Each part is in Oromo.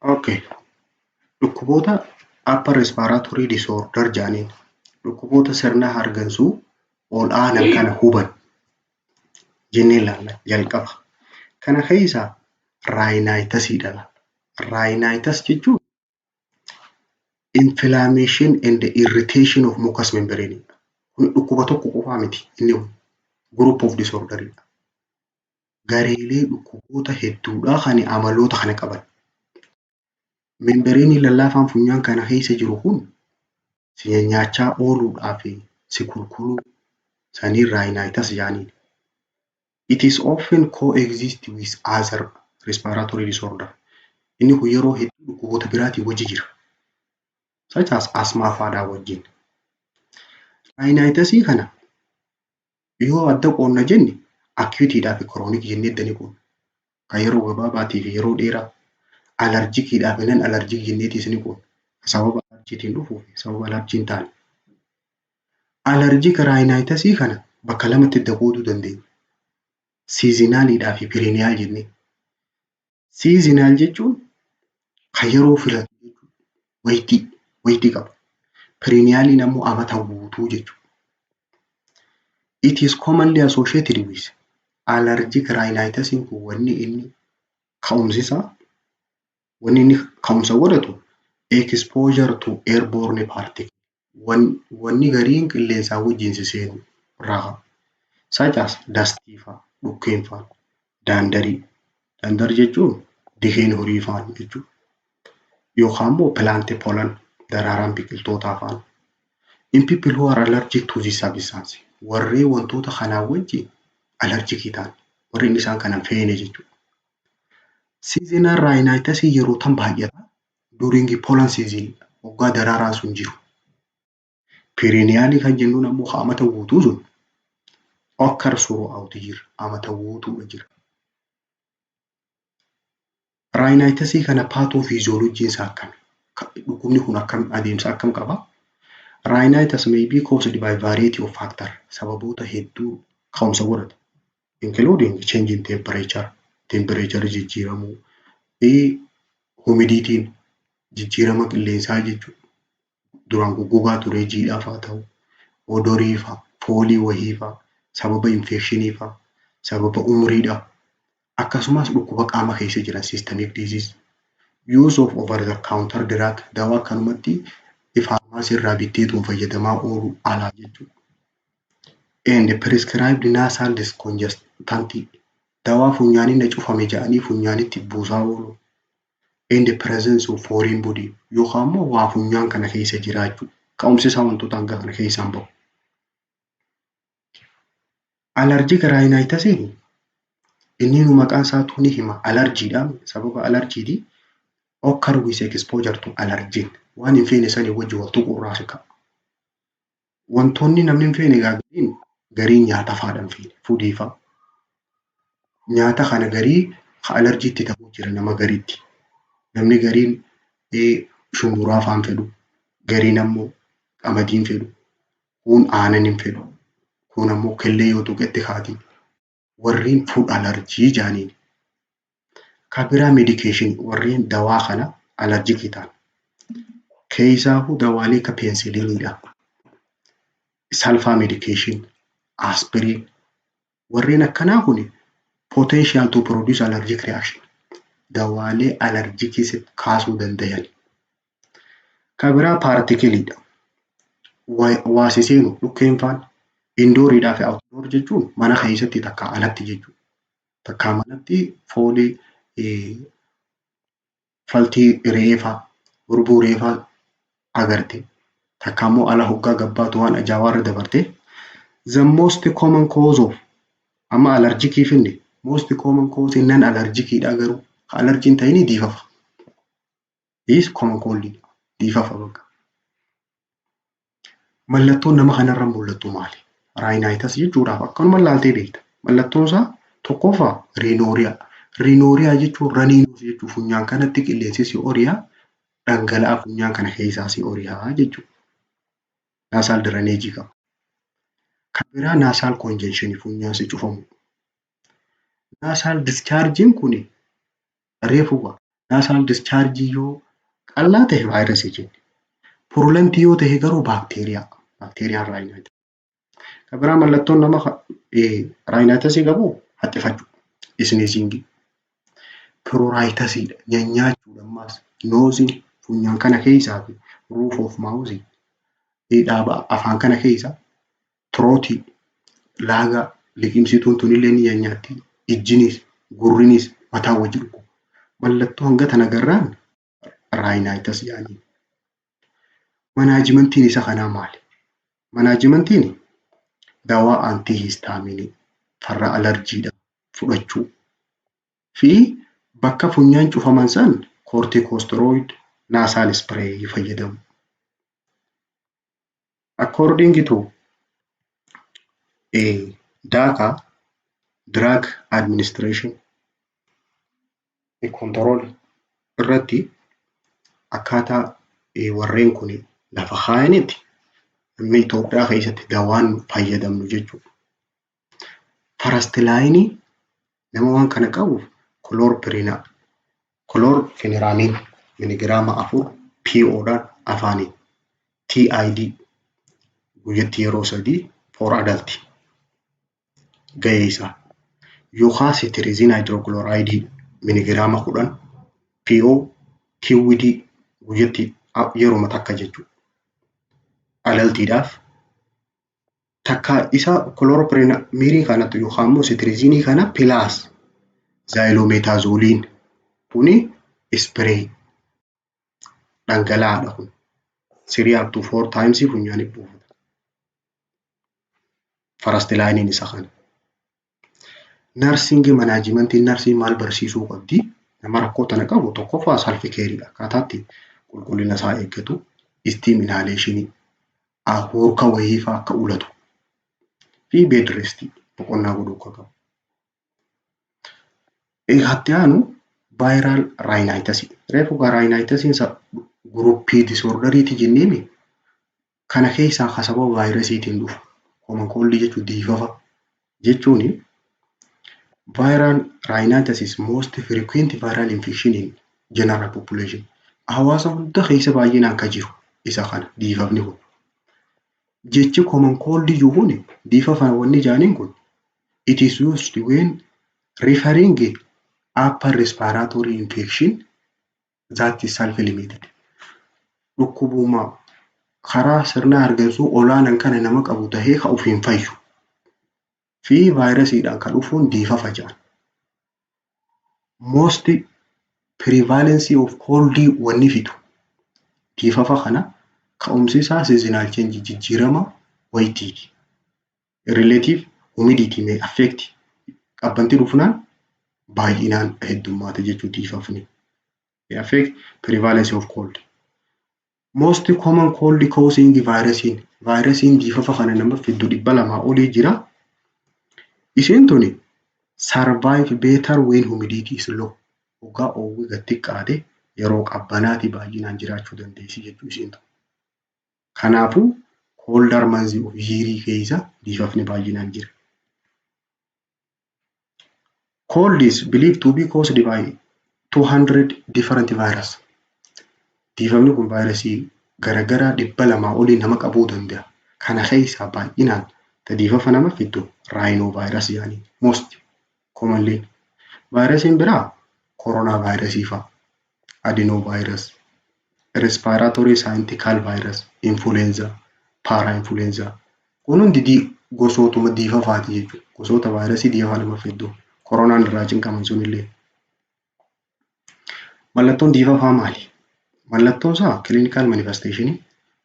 Okay. Dhukkuboota upper respiratory disorder jedhaniin dhukkuboota sirna hargansuu ol aanan kana huban jennee ilaalla jalqaba. Kana keessaa rhinitisiidha. Rhinitis jechuun inflammation and irritation of mucous membrane. Kun dhukkuba tokko qofaa miti, inni kun group of disorder. Gareelee dhukkuboota hedduudha kan amaloota kana qaban. Membraneiin lallaafaan funyaan kana keessa jiru kun si nyaachaa ooluudhaa fi si kulkuluu saniin rhinitis jedhaniin. It is often coexist with other respiratory disorder. Inni kun yeroo hedduu dhukkuboota biraatiin wajji jira. Such as asthma fa'aadhaa wajjin. Rhinitisii kana yoo adda qoodna jenne, acuteiidhaa fi chronic jennee adda ni qoodna. Kan yeroo gabaabaatii fi yeroo dheeraa, allergiciidhaa fi non allergic jenneetis ni qoodna. Sababa allergyitiin dhufuu fi sababa allergy hin taane. Allergic rhinitisii kana bakka lamatti adda qooduu dandeenya. Seasonaliidhaa fi perennial jennee. Seasonal jechuun kan yeroo filatu jechuudha. Wayitii qaba. Perennialiin ammoo amata guutuu jechuudha. It is commonly associated with allergic rhinitis kun wanni inni ka'umsi isaa, wanni inni ka'umsa godhatu, exposure to airborne particle. Wanni gariin qilleensaa wajjin si seenu irraa ka'a. Such as dustii fa'a, dhukkeen fa'a, danderii. Dander jechuun dikeen horii fa'a jechuudha. Yookaan immoo plant pollen, daraaraan biqiltootaa fa'a. In people who are allergic to this substance, warreen wantoota kanaa wajjin allergicii ta'an, warreen isaan kana hin feene jechuudha. Seasonal rhinitis yeroo tam baay'ata? During pollen season, waggaa daraaraan sun jiru. Perennialii kan jennuun ammoo amata guutuu sun occur throughout year, amata guutuudha jira. Rhinitisii kana pathophysiologyiin isaa akkami? Dhukkubni kun akkam, adeemsa akkam qaba? Rhinitis may be caused by variety of factor. Sababoota hedduu ka'umsa godhata. Including change in temperature, temperature jijjiiramuu, humidityiin, jijjiirama qilleensaa jechuudha. Duraan goggogaa ture jiidhaaf haa ta'u, odorii fa'a, foolii wayii fa'a, sababa infectionii fa'a, sababa umriidhaa, akkasumas dhukkuba qaama keessa jiran, systemic disease, use of over the counter drug, dawaa akkanumatti pharmacy irraa bitteetuun fayyadamaa oolu alaa jechuudha. And prescribed nasal decongestant, dawaa funyaaniin na cufame jedhanii funyaanitti buusaa oolu. And the presence of foreign body, yookaan immoo waa funyaan kana keessa jiraachuu. Ka'umsi isaa wantoota hanga kana keessaan bahu. Allergic rhinitisiin inni nu maqaan isaatu ni hima, allergyiidha. Sababa allergyiiti. Occur with exposure to allergen, waan hin feene sanii wajji wal tuquurraa si ka'a. Wantoonni namni hin feene egaa gariin gariin nyaata fa'aadha, hin feene foodii fa'a. Nyaata kana garii ka allergyiitti ta'uu jira nama gariitti. Namni gariin shumburaa fa'aa hin fedhu. Gariin ammoo qamadii hin fedhu. Kuun aannan hin fedhu. Kuun ammoo killee yoo tuqetti kaati. Warreen food allergy jedhaniin. Kan biraa medication, warreen dawaa kana allergicii ta'an. Keessaafuu dawaalee akka penicilliniidha. Sulfa medication, aspirin, warreen akkanaa kun potential to produce allergic reaction. Dawaalee allergicii kaasuu danda'an. Kan biraa particleiidha. Waa si seenu, dhukkeen faan, indooriidhaa fi outdoor jechuun mana keessatti takka alatti jechuudha. Takkaa manatti foolii faltii re'ee fa'aa, hurbuu re'ee fa'aa agarte, takka immoo ala hoggaa gabbaatu waan ajaa'ibaa irra dabarte. The most common cause of, amma allergicii finne, most common cause non allergiciidha, garuu ka allergy hin ta'in diifafa. Is common cold, diifafa bakka. Mallattoon nama kanarra mul'attu maali? Rhinitis jechuudhaaf akkanuma ilaaltee beekta. Mallattoon isaa tokkoffaa rhinorrhea. Rhinorrhea jechuun runny nose jechuun funyaan kanatti qilleensi si ori'a, dhangala'aa funyaan kana keessaa si ori'a jechuudha. Nasal drainageii qaba. Kan biraa nasal congestionii, funyaan si cufamu. Nasal dischargeiin kun reefu Nasal discharge yoo qal'aa ta'e vaayirasii jenna. Purulentii yoo ta'e garuu baakteeriyaa. Baakteeriyaan rhinitis. Kan biraa mallattoon nama rhinitisii qabu haxxifachuu. Sneezingii. Pruritusiidha. Nyanyaachuudha ammaas. Noseiin funyaan kana keessaa fi roof of mouth dhaaba afaan kana keessa throatii laagaa liqimsituun tunillee ni nyanyaatti. Ijjinis gurrinis mataa wajji dhukkuba. Mallattoo hanga tana agarraan rhinitis jedhanii. Managementiin isa kanaa maali? Managementiin dawaa antihistaminii farra alarjiidha fudhachuu fi bakka funyaan cufaman san corticosteroid nasal spray fayyadamu. According to Dhaka Drug Administration Control irratti akkaataa warreen kun lafa kaayanitti amma Itoophiyaa keessatti dawaan fayyadamnu jechuudha. First line nama waan kana qabuuf chlorpheniramine miligiraama 4 PO'dhaan afaaniin TID guyyatti yeroo 3 for adult gahee isaa yookaan cetirizine hydrochlorideii miligiraama 10 PO QD guyyatti yeruma takka jechuudha. Adultiidhaaf takka isa chlorpheniramineii kanatti yookaan immoo cetirizineii kana plus xylometazoline kuni spray dhangala'aadha kun 3 up to 4 times funyaanitti buufata. First lineiin isa kana. Nursing managementiin narsii maal barsiisuu qabdi? Nama rakkoo tana qabu tokkoffaa self careiidha. Akkaataa itti qulqullina isaa eeggatu, steam inhalationii, hurka wayii fa'aa akka ulatu fi bed restii boqonnaa godhuu akka qabu. Itti aanu viral rhinitisii. Reefu egaa rhinitisiin groupii disorderiiti jenneemi kana keessaa ka sababa vaayirasiitiin dhufu common cold jechuun diifafa jechuuni viral rhinitis is most frequent viral infection in general population. Hawaasa hunda keessa baay'inaan kan jiru isa kana diifafni kun. Jechi common cold jiru kun diifafa wanni jaaniin kun it is used when referring upper respiratory infection that is self limited. Dhukkubuma karaa sirna hargansuu olaanan kana nama qabu tahee ka ofiin fayyu fi vaayirasiidhaan kan dhufuun diifafa jedhan. Most prevalence of cold wanni fidu diifafa kana ka'umsi isaa seasonal change jijjiirama wayitiiti. Relative humidity may affect qabbanti dhufnaan baay'inaan heddummaata jechuu diifafni. Affect prevalence of cold. Most common cold causing vaayirasiin vaayirasiin diifafa kana nama fiddu 200 olii jira. Isheen tuni survive better when humidity is low. Hoggaa oowwi gad xiqqaate yeroo qabbanaati baay'inaan jiraachuu dandeessi jechuu isheen tun. Kanaafuu colder months of year keessa diifafni baay'inaan jira. Cold is believed to be caused by 200 different virus. Diifamni kun vaayirasii garagaraa 200 olii nama qabuu danda'a. Kana keessaa baay'inaan ta diifafa nama fiddu rhinovirus jedhanii most commonly. Vaayirasiin biraa koronaa vaayirasii fa'a, adenovirus, respiratory syncytial virus, influenza, parainfluenza. Kun hundi gosootuma diifafaati jechuudha. Gosoota vaayirasii diifafa nama fiddu. Koronaan irraa cinqaman sunillee. Mallattoon diifafaa maali? Mallattoon isaa clinical manifestation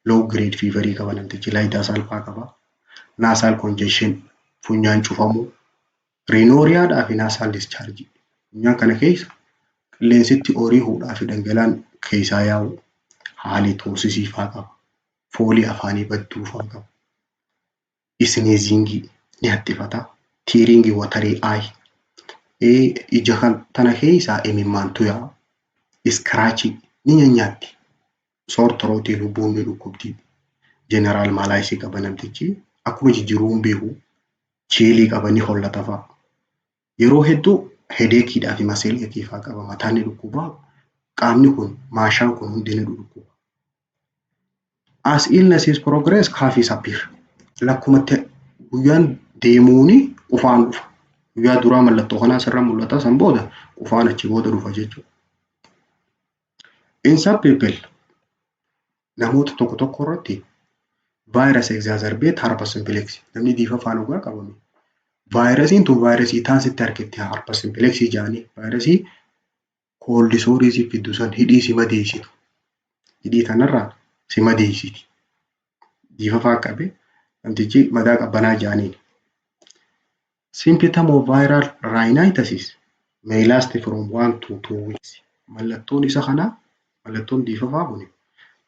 low grade feverii qaba namtichi laayidaa salphaa qaba. Nasal congestion funyaan cufamuu, rhinorrheadhaa fi nasal discharge. Funyaan kana keessa qilleensitti oriihuudhaa fi dhangala'aan keessaa yaa'u halitosisii fa'aa qaba. Foolii afaanii badduu fa'aa qaba. Sneezingii ni haxxifata. Tearing watery eye. Ija tana keessaa imimmaantu yaa'a. Scratchii ni nyaanyaatti. Sore throatii lubbuun ni dhukkubdi. General malaise qaba namtichi. Akkuma jijjiiruu hin beeku. Chillii qaba ni hollata fa'a. Yeroo hedduu headacheiidhaa fi muscle achii fa'aa qaba. Mataan ni dhukkuba. Qaamni kun, maashaan kun hundi ni dhukkuba. As illness is progress, cough is appear. Lakkumatti guyyaan deemuuni qufaan dhufa. Guyyaa duraa mallattoo kanaa sirra mul'ata, san booda qufaan achi booda dhufa jechuudha. In some people, namoota tokko tokko irratti, virus exacerbate herpes simplex. Namni diifafaan dhugaa qabame. Vaayirasiin tun vaayirasii taansitti harkitti herpes simplex jedhanii, vaayirasii cold sore si fiddu san, hidhii si madeessitu. Hidhii kanarraa si madeessiti. Diifafaa qabe namtichi madaa qabbanaa jedhaniin. Symptom of viral rhinitis may last from 1 to 2 weeks. Mallattoon isa kanaa, mallattoon diifafaa kun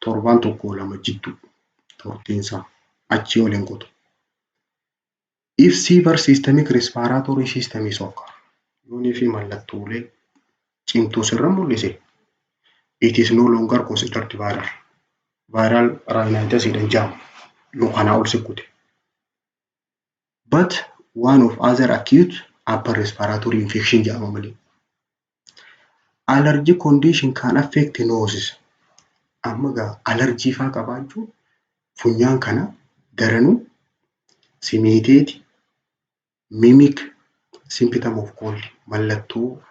torbaan 1-2 jidduu turtiinsaa, achii ol hin kutu. If severe systemic respiratory system is occur, yoonii fi mallattoolee cimtuu sirra mul'ise, it is no longer considered viral. Viral rhinitis jedhan jaamu yoo kanaa ol sikkute. But one of other acute upper respiratory infection jedhama malee. Allergic condition can affect noses. Amma gaa alarjii faa qabaachuun funyaan kana daranuu simiiteeti mimic symptom of cold, mallattoo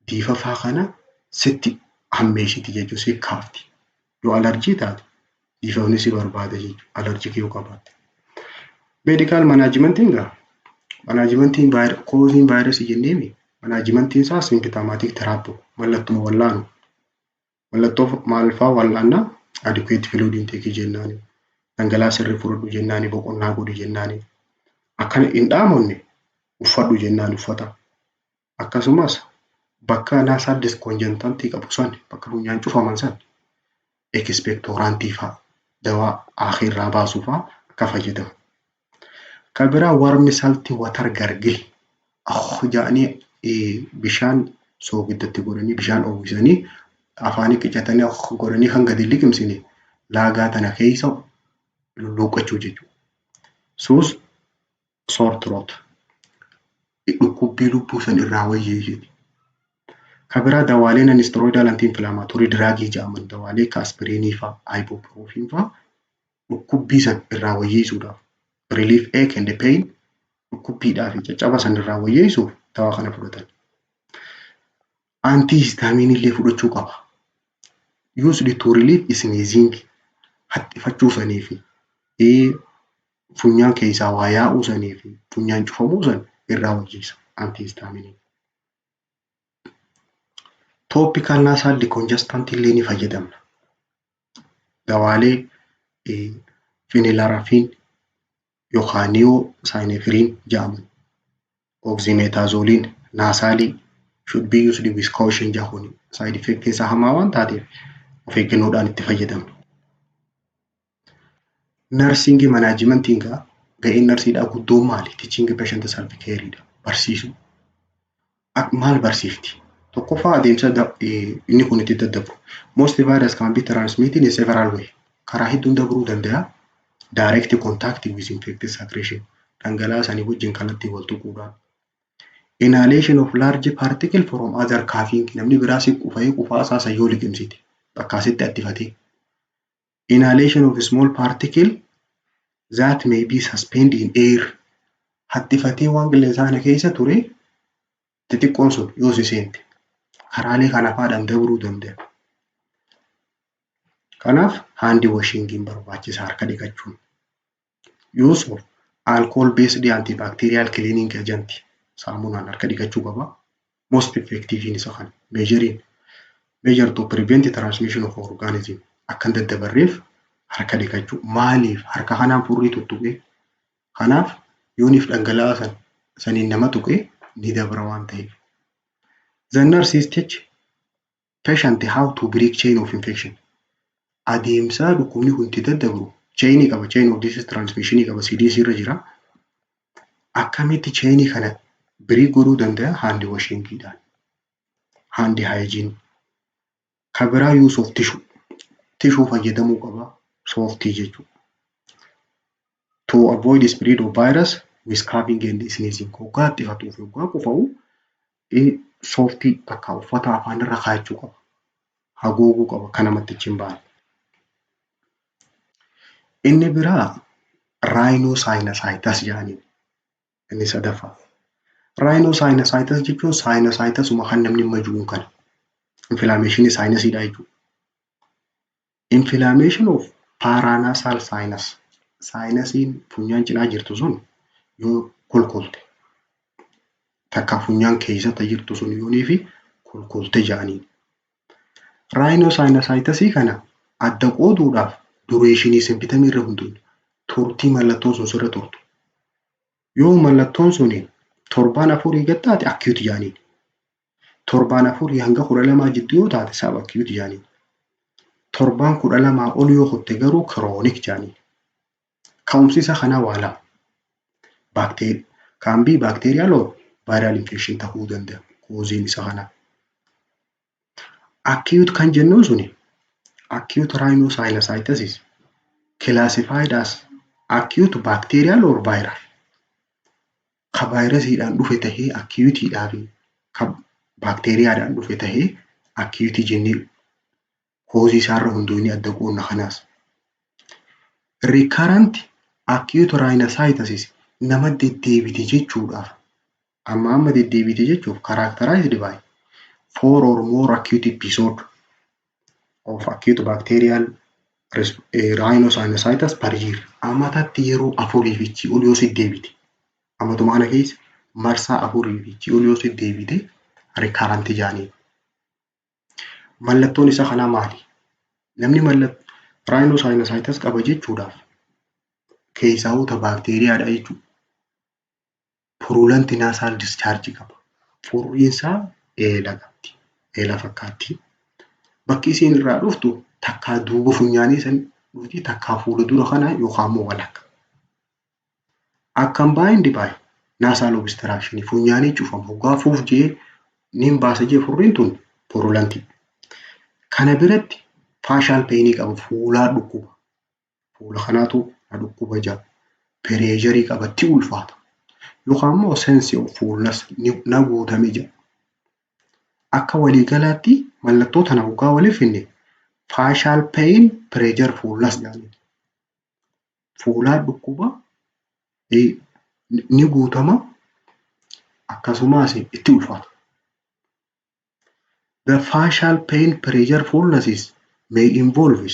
diifafaa kana sitti hammeessiti jechuudha, si kaafti. Yoo alarjii taate diifafni si barbaada jechuudha, allergic yoo qabaatte. Medical managementiin gaa, managementiin causeiin vaayirasii jenneemi, managementiin isaa symptomatic therapy, mallattuma wallaanu. Mallattoo maal fa'aa wallaannaa? Adequate fluid intake jennaani. Dhangala'aa sirrii fudhadhu jennaani, boqonnaa godhi jennaani. Akkana hin dhaamonne uffadhu jennaan uffata. Akkasumas bakka nasal decongestantii qabu san, bakka funyaan cufaman san, expectorantii fa'a, dawaa aakii baasuu fa'a akka fayyadamu. Kan biraa warm salt water gargle jedhanii bishaan soogiddatti godhanii, bishaan oowwisanii afaanii qicatanii godhanii kan gadi liqimsine laagaa tana keessa lulluuqqachuu jechuudha. Soothe sore throat, dhukkubbii lubbuu san irraa wayyeessiti. Kan biraa dawaaleen non steroidal anti inflammatory drugii jedhaman, dawaalee akka aspiriinii fa'a, ibuprofen fa'a, dhukkubbii san irraa wayyeessuudhaaf, relief ache and pain, dhukkubbiidhaa fi caccaba san irraa wayyeessuuf dawaa kana fudhatan. Antihistamine illee fudhachuu qaba. Used to relieve sneezing, haxxifachuu sanii fi funyaan keessaa waa yaa'uu sanii fi funyaan cufamuu san irraa wayyeessa antihistamine. Topical nasal decongestant illee ni fayyadamna. Dawaalee phenylephrine yookaan neo-synephrine jedhaman, oxymetazoline nasalii should be used with caution jedha. Side effect isaa hamaa waan taateef of eeggannoodhaan itti fayyadamna. Nursing managementiin gaa, ga'een narsiidhaa guddoon maali? Teaching patient self careidha. Barsiisuu. Maal barsiifti? Tokkoffaa, adeemsa inni kun itti daddabru. Most virus can be transmitted in several way. Karaa hedduun dabruu danda'a. Direct contact with infected secretion. Dhangala'aa sanii wajjin kallattii wal tuquudhaan. Inhalation of large particle from other coughing. Namni biraa si qufa'ee qufaa isaa san yoo liqimsite bakka asitti attifatee. Inhalation of small particle that may be suspended in air. Hattifatee waan qilleensa kana keessa ture xixiqqoon sun yoo si seente, karaalee kana fa'aadhaan dabruu danda'a. Kanaaf hand washingiin barbaachisaa, harka dhiqachuun. Use of alcohol based antibacterial cleaning agent, saamunaan harka dhiqachuu qaba. Most effective isa kana. Measuring measure to prevent transmission of organism, akka hin daddabarreef harka dhiqachuu. Maaliif? Harka kanaan furrii tuttuqee, kanaaf yooniif dhangala'aa san saniin nama tuqee ni dabra waan ta'eef. The nurses teach patient how to break chain of infection. Adeemsa dhukkubni kun itti daddabru chainii qaba, chain of disease transmission qaba, CDC irra jira. Akkamitti chainii kana break godhuu danda'a? Hand washingiidhaan. Hand hygiene. Kan biraa use of tissue. Tissue fayyadamuu qaba. Sooftii jechuudha. To avoid spread of virus with coughing and sneezing. Hoggaa haxxifatuu fi hoggaa qufa'u sooftii takka uffata afaan irra kaa'achuu qaba. Haguuguu qaba akka namatti achi hin baane. Inni biraa rhinosinusitis jedhaniin inni sadaffaa. Rhinosinusitis jechuun sinusitisuma kan namni majuun kana. Inflammationii sinusiidha jechuudha. Inflammation of paranasal sinus. Sinusiin funyaan cinaa jirtu sun yoo kolkolte, takka funyaan keessatti jirtu sun yoonii fi kolkolte jedhaniin. Rhinosinusitisii kana adda qooduudhaaf durationii symptomii irra hundoofne, turtii mallattoon sun sirra turtu. Yoo mallattoon sun torbaan 4 gad taate, acute jedhaniin. Torbaan 4 hanga 12 jidduu yoo taate, subacute jedhaniin. Torbaan 12 ol yoo kutte garuu chronic jedhaniin. Ka'umsi isa kanaa waa lama. Can be bacterial or viral infection ta'uu danda'a causeiin isa kanaa. Acute kan jennuun suni, acute rhinosinusitis, classified as acute bacterial or viral. Ka vaayirasiidhaan dhufe tahee acuteiidhaa fi ka baakteeriyaadhaan dhufe tahee acuteii jennee causeii isaarra hundoofnee adda qoodna kanaas. Recurrent acute rhinosinusitis, nama deddeebite jechuudhaaf, amma amma deddeebite jechuuf, characterized by four or more acute episode of acute bacterial rhinosinusitis per year. Amatatti yeroo afurii fi achii ol yoo deddeebite, amatuma kana keessa marsaa afurii fi achii ol yoo deddeebite, recurrent jedhaniin. Mallattoon isa kanaa maali? Namni mallattoo rhinosinusitis qaba jechuudhaaf, keessaawota baakteeriyaadha jechuudha. Purulent nasal discharge qaba. Furriin isaa eela qabdi. Eela fakkaatti. Bakki isiin irraa dhuftu takkaa duuba funyaanii san dhufti, takkaa fuula dura kana yookaan immoo walakka. Accompanied by nasal obstruction, funyaanii cufama. Hoggaa fuuf jee niin baasa jee furriin tun purulentii. Kana biratti facial painii qaba, fuulaa dhukkuba. Fuula kanaatu na dhukkuba jaa. Pressureii qabatti ulfaata. Yookaan immoo sense of fullness, na guutame jedha. Akka waliigalaatti mallattoo tana hoggaa waliif finne, facial pain, pressure, fullness jedhanii. Fuulaa dhukkuba, ni guutama, akkasumas itti ulfaata. The facial pain, pressure, fullness is may involve,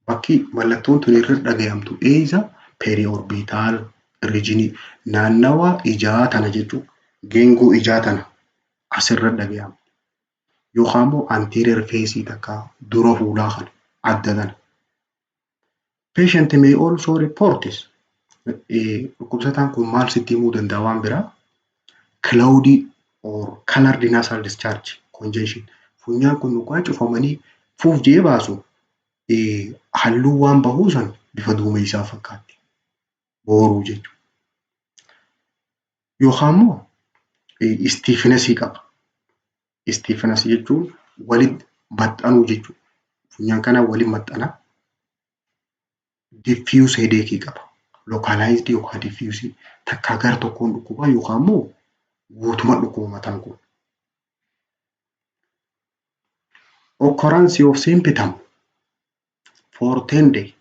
bakki mallattoon tun irra dhagayamtu eessa? Periorbital region, naannawa ijaa tana jechuudha. Geengoo ijaa tana asirra dhagayama. Yookaan immoo anterior face, takka dura fuulaa kana adda tana. Patient may also report, dhukkubsataan kun maal sitti himuu danda'a waan biraa? Cloudy or colored nasal discharge, congestion. Funyaan kun dhugaa cufamanii fuuf jee baasu, halluu waan bahuu san bifa duumessaa fakkaatti. Booruu jechuudha. Yookaan immoo stiffnessii qaba. Stiffnessii jechuun walitti maxxanuu jechuudha. Funyaan kana walitti maxxana. Diffuse headache qaba. Localized yookaan diffuse, takkaa gara tokkoon dhukkuba yookaan immoo guutuma dhukkuba mataan kun. Occurrence of symptom for 10 day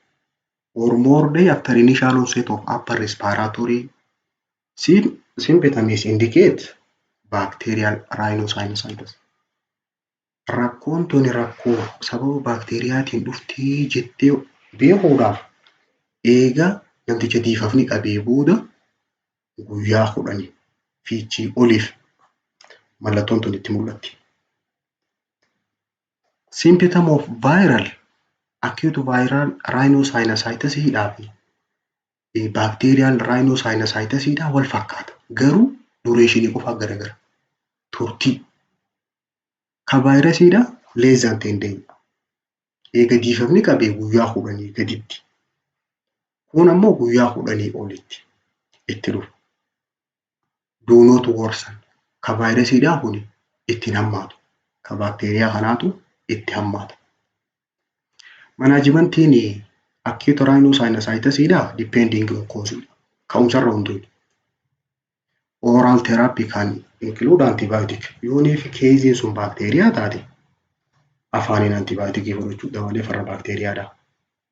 or more day after initial onset of upper respiratory symptoms indicate bacterial rhinosinusitis. Rakkoon tuni rakkoo sababa baakteeriyaatiin dhuftee jettee beekuudhaaf, eega namticha diifafni qabee booda guyyaa 10 fiichii oliif mallattoon tun itti mul'atti. Symptom of viral acute viral rhinosinusitis fi bacterial rhinosinusitis wal fakkaata. Garuu durationii qofaa garagara. Turtii. Ka vaayirasiidha less than 10 day. Eega diifafni qabee guyyaa 10 gaditti. Kun ammoo guyyaa 10 olitti itti dhufa. Do not worsen. Ka vaayirasiidhaa kun itti hin hammaatu. Ka baakteeriyaa kanaatu itti hammaata. Managementiin acute rhinosinusitis depending on cause, ka'umsarra hundoofne. Oral therapy kan include antibiotic, yoonii fi caseiin sun baakteeriyaa taate Afaaniin antibioticii fudhachuu, dawaalee farra baakteeriyaadha.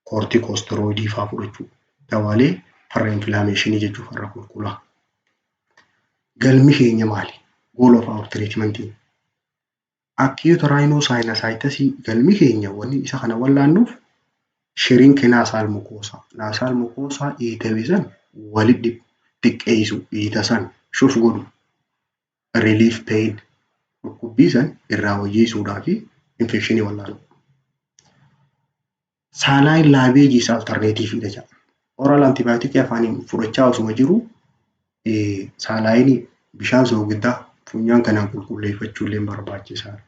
Corticosteroidii fa'aa fudhachuu, dawaalee farra inflammationii jechuu, farra qulqullaa. Galmi keenya maali? Goal of our treatment. Acute rhinosinusitis, galmi keenya wanni isa kana wallaannuuf shrink nasal mucosa. Nasal mucosa dhiitame san walitti xiqqeessu, dhiita san shuf godhu, relief pain, dhukkubbii san irraa wayyeessuudhaa fi infectionii wallaanu. Saline lavage is alternative dha jedha. Oral antibiotic afaaniin fudhachaa osuma jiru salineii, bishaan soogiddaa funyaan kanaan qulqulleeffachuu illee barbaachisaadha.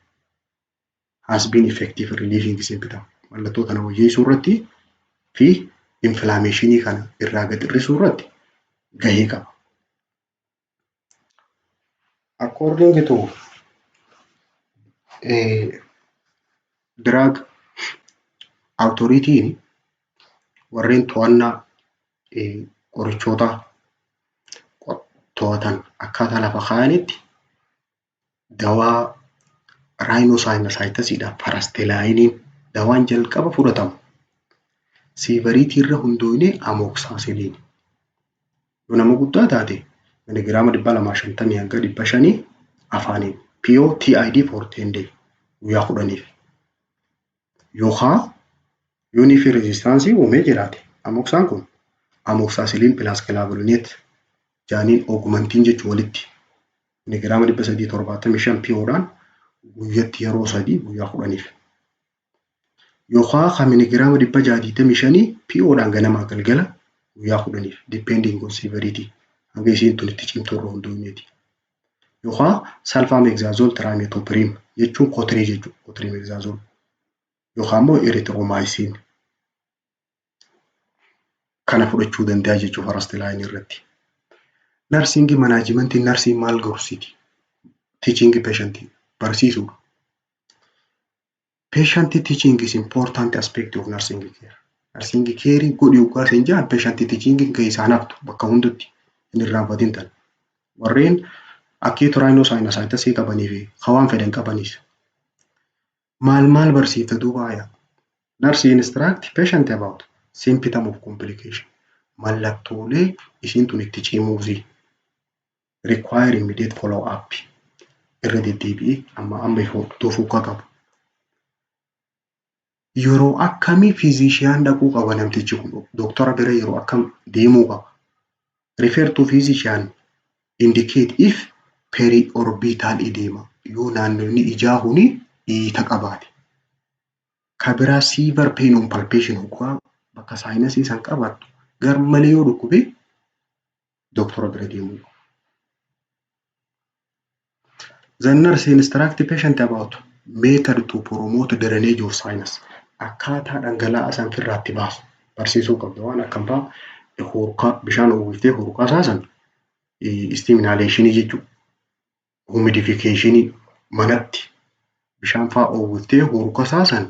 Has been effective relieving symptom. Mallattoo kana wayyeessuu irratti fi inflammationii kana irraa gad hir'isuu irratti gahee qaba. According to drug authority'n, warreen to'annaa qorichoota to'atan akkaataa lafa kaa'anitti, dawaa rhinosinusitis first lineiin dawaan jalqaba fudhatamu severity irra hundoofnee amoxicillin. Yoo nama guddaa taate miligiraama 250 hanga 500 afaaniin PO TID for 10 day, guyyaa 10f. Yookaan yoonii fi resistanceii uumee jiraate amoxaan kun amoxicillin plus clavulanate jaaniin Augmentin jechuun walitti miligiraama 375 POdhaan guyyatti yeroo sadii guyyaa 10f. Yookaan kan miligiraama 625 POdhaan ganamaa galgala guyyaa 10f, depending on severity, hanga isiin tun itti cimtu irra hundoofneeti. Yookaan sulfamethoxazole trimethoprim jechuun cotri jechuudha. Co-trimoxazole yookaan immoo erythromycin kana fudhachuu danda'a jechuudha first lineii irratti. Nursing managementiin narsiin maal gorsiti? Teaching patientii barsiisuudha. Patient teaching is important aspect of nursing care. Nursing care godhi yookaan isin jedhan patient teaching keessaa haftu bakka hundatti hin irraanfatin tan. Warreen acute rhinosinusitis qabanii fi hawaan fedhan qabanis. Maal maal barsiifta duuba aya? Nurse instruct patient about symptom of complication. Mallattoolee isiin tun itti cimuufi. Require immediate follow up. Irra deddeebi'ee amma amma hordofuu akka qabu. Yeroo akkamii physician dhaquu qaba namtichi kun? Doktora bira yeroo akkam deemuu qaba? Refer to physician indicate if periorbital edema, yoo naannonni ijaa kuni dhiita qabaate. Ka biraa severe pain on palpation, hoggaa bakka sinusii san qabaattu garmalee yoo dhukkube doktora bira deemuu qaba. The nurse instruct patient about method to promote drainage of sinus. Akkaataa dhangala'aa san ofirraa baasu barsiisuu qabda. Waan akkam fa'aa hurkaa bishaan uwwiftee hurkaa isaa san steam inhalationii jechuudha. Humidificationii manatti bishaan fa'aa uwwiftee hurka isaa san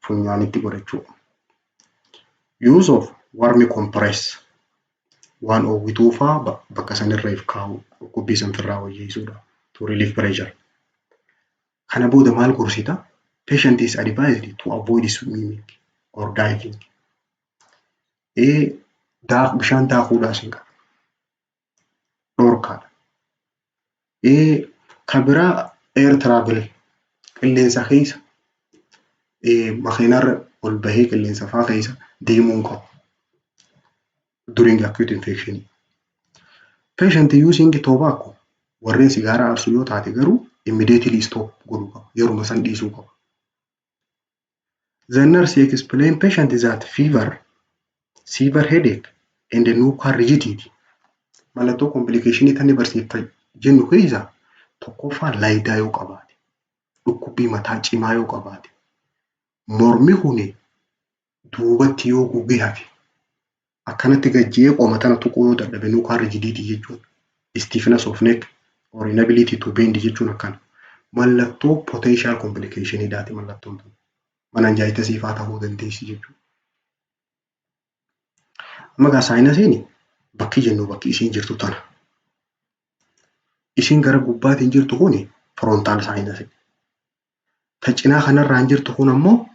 funyaanitti godhachuu. Use of warm compress, waan oowwituu fa'aa bakka sanirra if kaa'u dhukkubbii san ofirraa wayyeessuudha. To relieve pressure. Kana booda maal gorsita? Patient is advised to avoid swimming or diving. Bishaan daakuudhaas hin qabu. Dhorkaadha. Ka biraa air travel, qilleensa keessa makiinarra ol bahee qilleensa fa'aa keessa deemuu hin qabu. During acute infection. Patient using tobacco, warreen sigaaraa aarsu yoo taate garuu immediately stop godhuu qaba. Yeruma san dhiisuu qaba. The nurse explain patient that fever, severe headache and nuchal rigidity. Mallattoo complicationii tan barsiifta jennu keessaa tokkoffaa laayidaa yoo qabaate, dhukkubbii mataa cimaa yoo qabaate, mormi kuni duubatti yoo gugee hafe, akkanatti gajji'ee qoma tana tuquu yoo dadhabe, nuchal rigidity jechuun stiffness of neck or inability to bend jechuun akkana. Mallattoo potential complication dhaati mallattoon tun. Meningitis fa'aa ta'uu dandeessi jechuudha. Amma egaa sinusiin bakki jennu bakki isiin jirtu tana. Isiin gara gubbaatiin jirtu kuni frontal sinusii. Ta cinaa kanarraan jirtu kun ammoo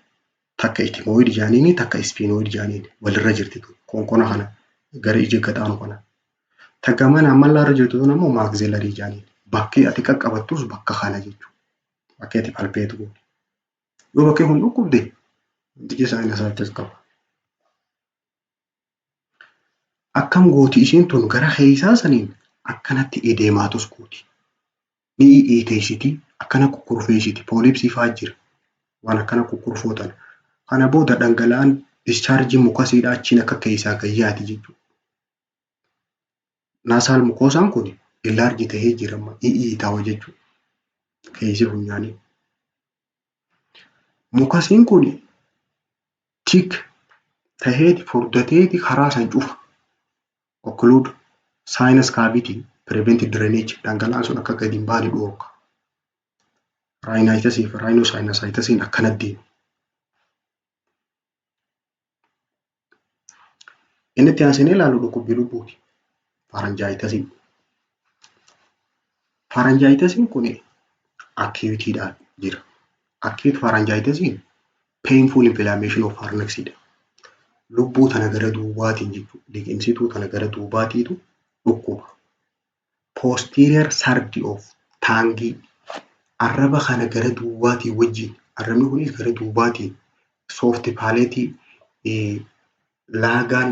takka ethmoid jaaniini, takka sphenoid jaaniini walirra jirti konkona kana gara ija gadaanu kana. Ta gamana ammallaarra jirtu tun ammoo maxillary jaaniini. Bakki ati qaqqabattus bakka kana jechuudha. Bakki ati palpate gootu. Yoo bakki kun dhukkubde, namtichi sinusitis qaba. Akkam gooti isiin tun? Gara keessaa saniin akkanatti edematus gooti. Ni dhiiteessiti, akkana kukkurfeessiti, polypsii fa'aa jira. Waan akkana kukkurfoo tana. Kana booda dhangala'aan dischargii mucusiidhaa achiin akka keessaa gayyaati jechuudha. Nasal mucosaan kun enlarge tahee jira, dhiitawa jechuudha. Keessi funyaanii. Mucusiin kun thick taheeti furdateeti karaa san cufa. Occlude sinus cavity, prevent drainage, dhangala'aan sun akka gadi hin baane dhoorka. Rhinitis fi rhinosinusitis akkana deema. Inni itti aansinee ilaallu dhukkubbii lubbuuti. Pharyngitis. Pharyngitis kun acuteiidhaan jira. Acute pharyngitis painful inflammation of pharynx dha. Lubbuu tana gara duubaatiin jechuudha. Liqimsituu tana gara duubaatiitu dhukkuba. Posterior third of tongue, arraba kana gara duubaatiin wajjin, arrabni kunis gara duubaatiin, soft palate, laagaan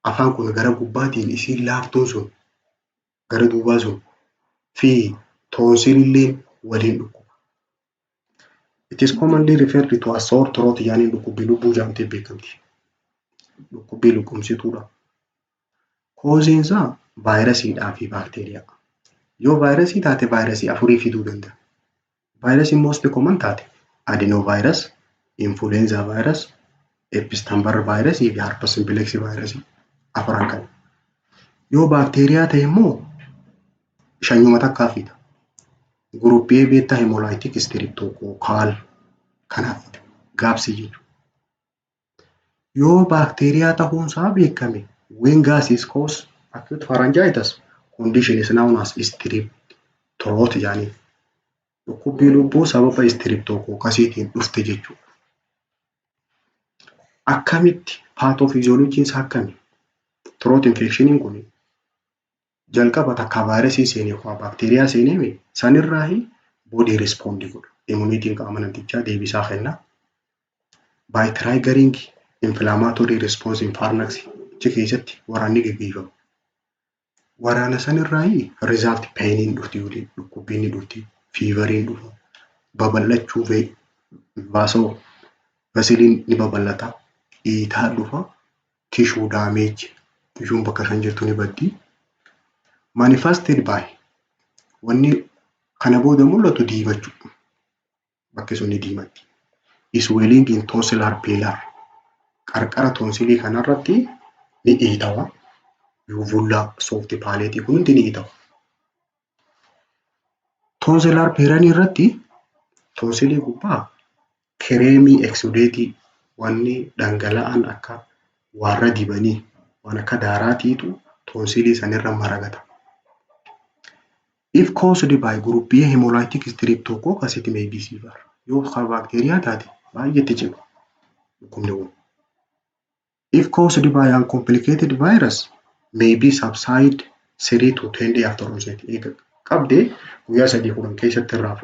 afaan kun gara gubbaatiin isiin laaftuun sun gara duubaa sun fi tonsilillee waliin dhukkuba. It is commonly referred to as sore throat yaaniin, dhukkubbii lubbuu jedhamtee beekamti. Dhukkubbii liqimsituudha. Causeiin isaa vaayirasiidhaa fi baakteeriyaa. Yoo vaayirasii taate, vaayirasii afurii fiduu danda'a. Vaayirasiin most common taate adenovirus, influenza virus, Epstein-Barr virusii fi herpes simplex virusii afran kana. Yoo baakteeriyaa ta'e immoo shanyuma takkaa fida. Group A beta hemolytic streptococcal kanaaf fida. GABS jechuudha. Yoo baakteeriyaa ta'uunsaa beekame, when gas is cause acute pharyngitis, condition is known as strep throat jedhanii. Dhukkubbii lubbuu sababa streptococcasiitiin dhufte jechuudha. Akkamitti, pathophysiologyiin isaa akkami? Throat infectioniin kun jalqaba takka vaayirasii seenee yookaan baakteeriyaa seenee sanirraahi body respond godha. Immunityiin qaama namtichaa deebisaa kenna. By triggering inflammatory response in pharynx, achi keessatti waraanni gaggeeffama. Waraana sanirraayi result painiin dhufti, dhukkubbiin ni dhufti, feveriin dhufa, babal'achuu vaso vesseliin ni babal'ata, dhiitaa dhufa, tissue damage, tissueun bakka san jirtu ni baddi. Manifested by, wanni kana booda mul'atu diimachuu. Bakki sun ni diimatti. Swelling in tonsillar pillar, qarqara tonsilii kanarratti ni dhiitawa. Uvula, soft palate kun hundi ni dhiitawa. Tonsillar pillarii irratti, tonsilii gubbaa creamy exudateii, wanni dhangala'aan akka waarra dibanii waan akka daaraatiitu tonsilii sanirra maragata. If caused by group A hemolytic streptococcus, it may be severe. Yoo baakteeriyaa taate baay'eetti cima dhukkubni kun. If caused by uncomplicated virus, may be subside 3 to 10 day after onset. Eega qabdee guyyaa 3-10 keessatti irraa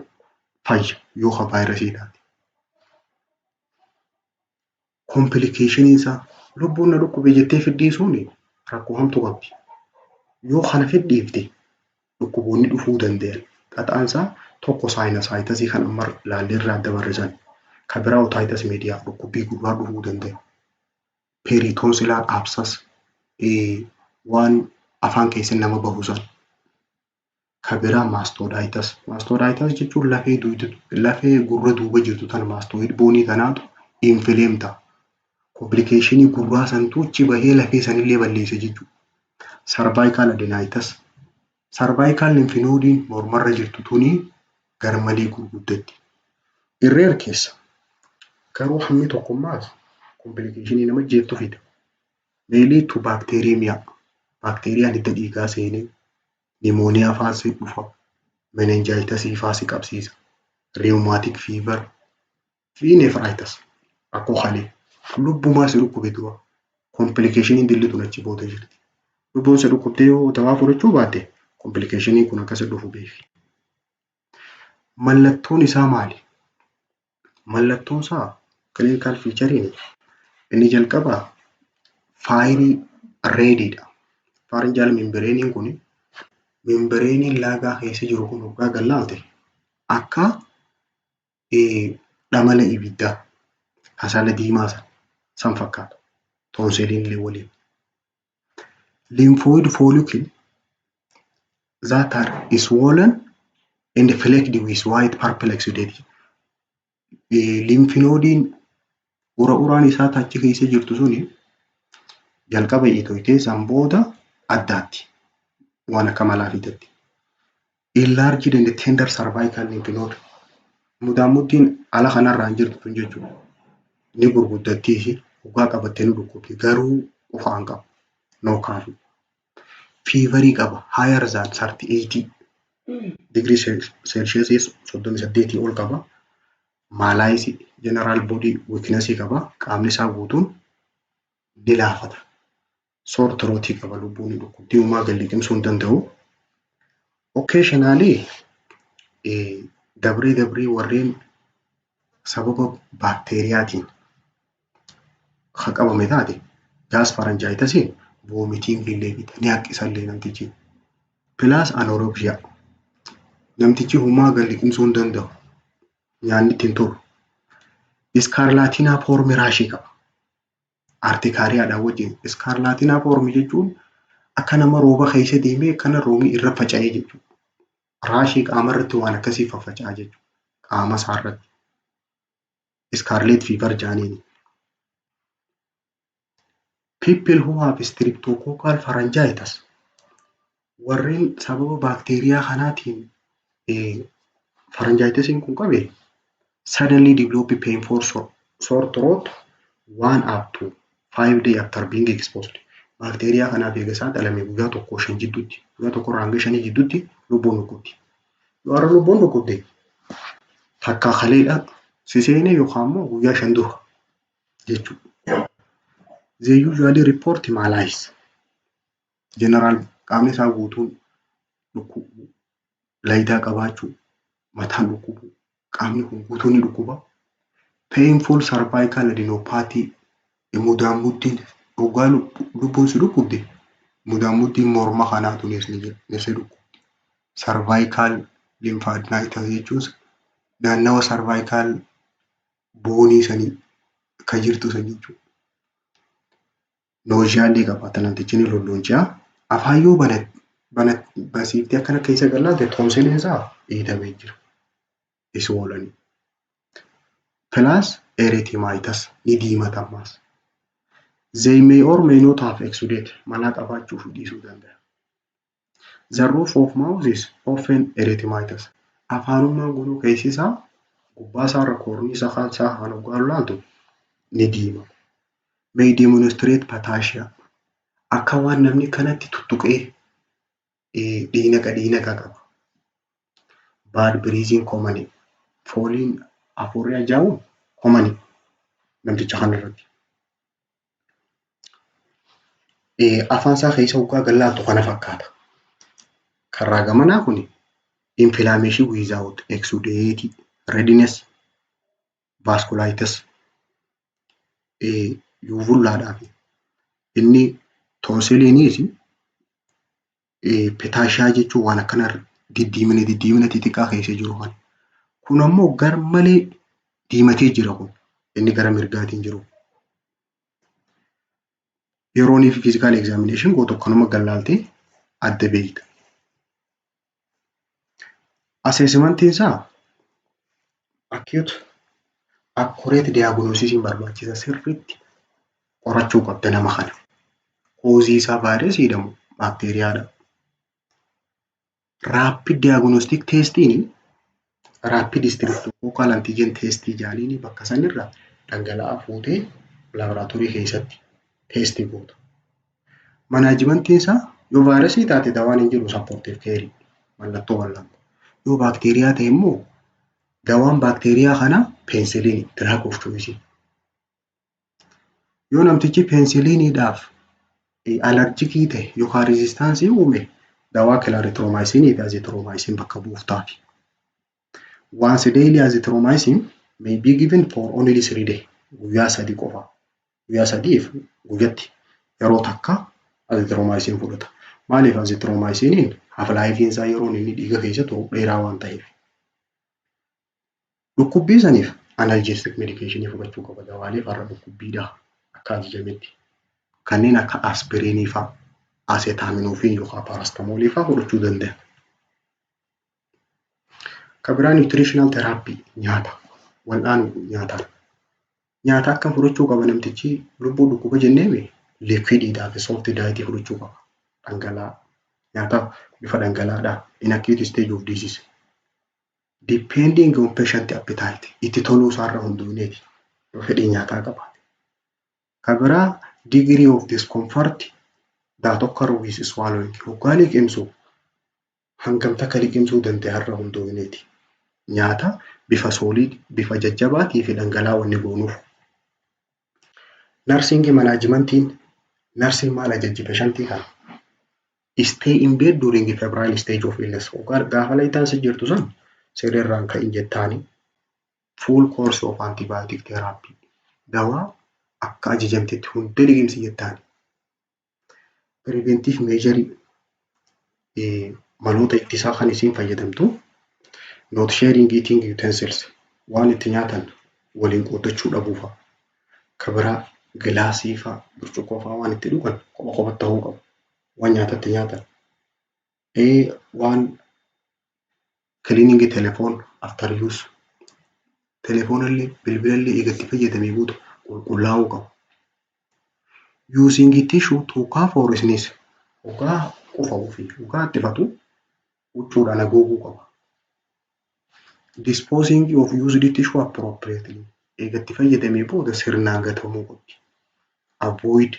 fayya yoo ka vaayirasii taate. Complicationiin isaa, lubbuun na dhukkube jettee fidhiisuun rakkoo hamtuu qabdi. Yoo kana fidhiifte dhukkuboonni dhufuu danda'an. Xaxaan isaa tokko sinusitisii kan amma ilaallee irraa adda barreessan. Kan biraa otitis media, dhukkubbii gurraa dhufuu danda'a. Peritonsillar abscess, waan afaan keessa nama bahu sana. Kan biraa mastoiditis. Mastoiditis jechuun lafee gurra duuba jirtu tana, mastoid boneii tanaatu inflame ta'a. Complicationii gurraa santu achi bahee lafee sanillee balleessa jechuudha. Cervical adenitis. Cervical lymph nodeiin mormarra jirtu tuni garmalee gurguddatti. Irree keessa garuu hammi tokkummaas complicationii nama jeettu fida. May lead to bacteremia. Baakteeriyaan hidda dhiigaa seenee pneumonia fa'aa si dhufa. Meningitisii fa'aa si qabsiisa. Rheumatic fever. Fi nephritis, rakkoo kalee. Lubbumaa si dhukkube dura complicationiin dilli tun achi booda jirti. Lubbuun si dhukkubdee yoo dawaa fudhachuu baatte, complicationiin kun akkasi dhufu beeki. Mallattoon isaa maali? Mallattoon isaa, clinical featureiin inni jalqabaa, fiery rediidha. Pharyngeal membraneiin kun, membraneiin laagaa keessa jiru kun, hoggaa gad laalte akka dhamala ibiddaa kasala diimaa san fakkaata. Tonsiliin illee waliin. Lymphoid follicle that are swollen and flecked with white purple exudate. Lymph nodeiin ura uraan isaa achi keessa jirtu suni jalqaba itoyitee san booda addaatti waan akka malaa fidatti. Enlarged and tender cervical lymph node. Mudaamuttiin ala kanarraan jirtu tun jechuudha. Ni gurguddattii fi hoggaa qabattee ni dhukkubdi, garuu qufaan qaba. No cough. Feverii qaba, higher than 38 digirii Celsius, 38 ol qaba. Malaise, general body weakness qaba. Qaamni isaa guutuun ni laafata. Sore throat qaba, lubbuun ni dhukkubdi, uumaa gad liqimsuu hin danda'u. Occasionally, dabree dabree, warreen sababa baakteeriyaatiin kan qabame taate, gas pharyngitisiin, vomiting illee fida, ni haqqisallee namtichi. Plus anorexia, namtichi humaa gad liqimsuu hin danda'u. Nyaanni ittiin tolu. Scarlatiniform rashii qaba. Urticariadhaan wajjin. Scarlatiniform jechuun akka nama rooba keessa deemee akkana roobni irra faca'ee jechuudha. Rashii qaama irratti waan akkasii faffaca'a jechuudha. Qaama isaa irratti. Scarlet fever jaaniini. People who have streptococcal pharyngitis, warreen sababa baakteeriyaa kanaatiin pharyngitisiin kun qabe, suddenly develop painful sore throat 1 up to 5 day after being exposed. Baakteeriyaa kanaaf eega saaxilame guyyaa tokko shan jidduutti, guyyaa tokko irraa hanga shanii jidduutti lubbuun dhukkubdi. Yoo har'a lubbuun dhukkubde, takka kaleedha si seenee yookaan immoo guyyaa 5 dura jechuudha. They usually report malaise. General qaamni isaa guutuun dhukkubuu, laayidaa qabaachuu, mataan dhukkubuu, qaamni kun guutuun ni dhukkuba. Painful cervical adenopathy, mudaamuddiin hoggaa lubbuun si dhukkubde mudaamuddiin morma kanaa tunis ni si dhukkubdi. Cervical lymphadenitis jechuun naannawa cervical boneii sanii kan jirtu san jechuudha. Nauseallee qabaata, namtichi ni lollonchi'a. Afaan yoo basiiftee akkana keessa gallaalte, tonsiliin isaa dhiitamee jira. Swollenii. Plus erythematous, ni diimata ammas. They may or may not have exudate, malaa qabaachuu fi dhiisuu danda'a. The roof of mouth is often erythematous. Afaanummaan gunuu keessi isaa, gubbaa isaa irra, koornii isaa kaan isaa kan hoggaa laaltu ni diima. May demonstrate petechiae. Akka waan namni kanatti tuttuqee dhiinaqa dhiinaqa qaba. Bad breathing common. Fooliin hafuurri ajaa'uun common namticha kanarratti. Afaan isaa keessa hoggaa gallaaltu kana fakkaata. Karraa gamanaa kun inflammation without exudate, redness, vasculitis, uvulaadhaa fi inni tonsiliiniis petechiae jechuun waan akkana diddiimina diddiimina xixiqqaa keessa jiru kana. Kun ammoo gar malee diimatee jira, kun inni gara mirgaatiin jiru. Yeroo inni physical examination gootu akkanuma gallaaltee adda beekta. Assessmentiin isaa acute accurate diagnosisiin barbaachisa, sirriitti qorachuu qabda nama kana. Causeii isaa vaayirasiidha moo baakteeriyaadha? Rapid diagnostic testiin rapid streptococcal antigen testii jaaniini, bakka sanirraa dhangala'aa fuutee laaboraatoorii keessatti testii goota. Managementiin isaa yoo vaayirasii taate dawaan hin jiru, supportive careii, mallattoo wallaanta. Yoo baakteeriyaa ta'e immoo Dawaan baakteeriyaa kana penicillin drug of choice. Yoo namtichi penicilliniidhaaf allergic ta'e yookaan resistance uume, dawaa clarithromycinii fi azithromycin bakka buuftaafi. Once daily azithromycin may be given for only 3 day, guyyaa 3 qofa. Guyyaa 3f guyyatti yeroo takka azithromycin fudhata. Maaliif? Azithromyciniin half lifeiin isaa, yeroon inni dhiiga keessa turu, dheeraa waan ta'eef. Dhukkubbii saniif analgesic medication fudhachuu qaba. Dawaalee farra dhukkubbiidhaa akka ajajametti. Kanneen akka aspirinii fa'a, acetaminophen yookaan paracetamolii fa'a fudhachuu danda'a. Kan biraa nutritional therapy, nyaata wal'aanuu nyaataan. Nyaata akkam fudhachuu qaba namtichi lubbuu dhukkuba jenneemi? Liquidiidhaa fi soft diet fudhachuu qaba. Dhangala'aa, nyaata bifa dhangala'aadhaa in acute stage of disease. Depending on patient appetite, itti toluu isaarra hundoofneeti yoo fedhii nyaataa qabaate. Kan biraa degree of discomfort that occur with swallowing, hoggaa liqimsu hangam takka liqimsuu danda'a irra hundoofneeti. Nyaata bifa solid, bifa jajjabaatii fi dhangala'aa wanni goonuuf. Nursing managementiin, nursiin maal ajajji patientii kana? Stay in bed during the febrile stage of illness. Hoggaa gaafa layitaan si jirtu san sirriirraan ka'in jettaani. Full course of antibiotic therapy. Dawaa akka ajajamtetti hunda liqimsi jettaani. Preventive measure, maloota ittisaa kan isiin fayyadamtu, not sharing eating utensils, waan itti nyaatan waliin qooddachuu dhabuu fa'a. Ka biraa gilaasii fa'a, burcuqqoo fa'a waan itti dhugan kopha kophatti ta'uu qabu. Waan nyaatatti nyaatan. Waan cleaning telephone after use, telefoonallee bilbilallee eega itti fayyadamee booda qulqullaa'uu qaba. Using tissue to cough or sneeze, hoggaa qufa'uu fi hoggaa haxxifatu huccuudhaan haguuguu qaba. Disposing of used tissue appropriately, eega itti fayyadamee booda sirnaan gatamuu qabdi. Avoid